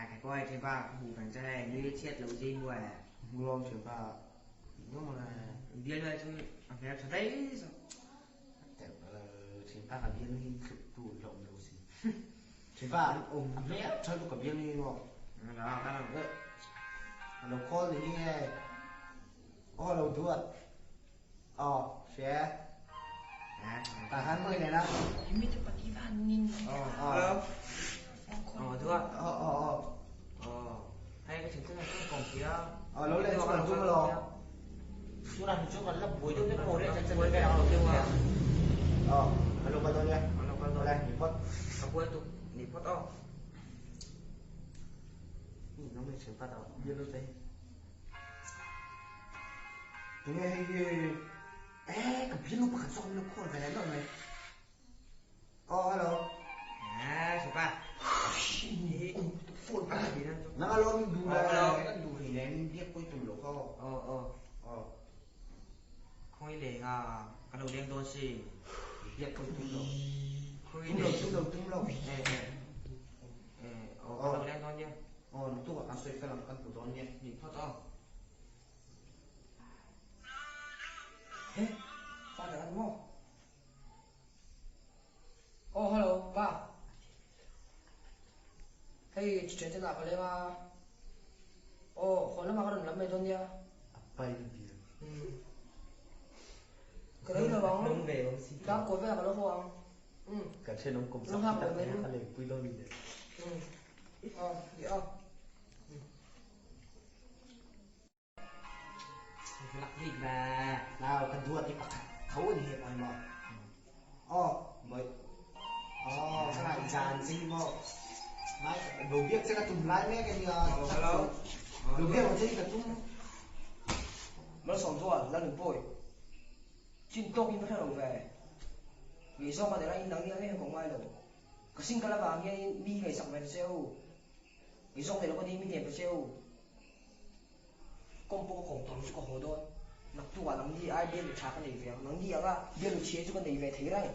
Cái coi trên ba hù thằng trai như chết lâu gì mùa Ngulom thian pa. Đúng là biên là chứ à phải đấy sao Thian pa ka bian hi tluk tu lom lo si. Thian pa a hmel tha lu ka bian hi maw. Đó cái nào Lo call ni hi nge. Aw lo duat. Aw hria e. Tah khan mawi nen a. Ờ ờ thưa Aw aw aw. Ờ hay cái chính thức là cái cổng kia. Aw lo len chu kan tum alawm. Tunah hi chu kan la buai deuh vek maw le chan Buai vek ang tiêu à. Aw kan lo kal dawn nia. Kan lo kal dawn. Awle ni phawt. Ka buai tuk ni phawt aw. Nang mai thian pa ta bial lo che. Tunge hei hi eh ka bialnu pakhat zawk an lo call ve leh nawlh mai. Aw hello. À thian pa. Phone pa nang alo min duh le kan duh hlei nen min biak pawh i tum lo kha aw. Aw aw. Aw. Khawi leng a ka lo leng dawn si. Biak pawh i tum lo. Khawi Tum lo tum lo tum lo. Eh eh. Eh aw ka lo leng dawn nia. Aw naktuk ah kan sawi fel ang kan hmu dawn nia. Ni phawt aw. He, father an maw? Aw hello pa. Hei thian te nah ka leng a. Aw haw lamah ka rawn lam mai dawn nia. A pai bia. Umm. Ka rei lo ang. Dar kaw velah ka lo haw ang. Umm. Kan thenawm kum sak hi tak te ka lengpui dawn ni le. Umm. Aw, ni aw. Lak bik ve. Nau kan duat i pakhat tho an he pai maw? Aw, moi. Aw, ka ngai zan che hi maw? Ngai lo biak che ka tum lai mek a nia. Hello. Lo biak che hi ka tum. Malsawm chuan Lalnunpuii chin tawk in ka hre lo ve. Ngaihzawng ka neih laiin nangni ang em ka ngai lo. Ka single avang hianin mi hi ngaihsak ve ta che u. Ngaihzawng nei lo ka ni mi hnem ta che u. Kawng pawh ka kawm tawh lo chu ka haw dawn. Naktukah nangni ai bialnu tha ka nei ve ang. Nangni anga bialnu chhia chu ka nei ve thei reng.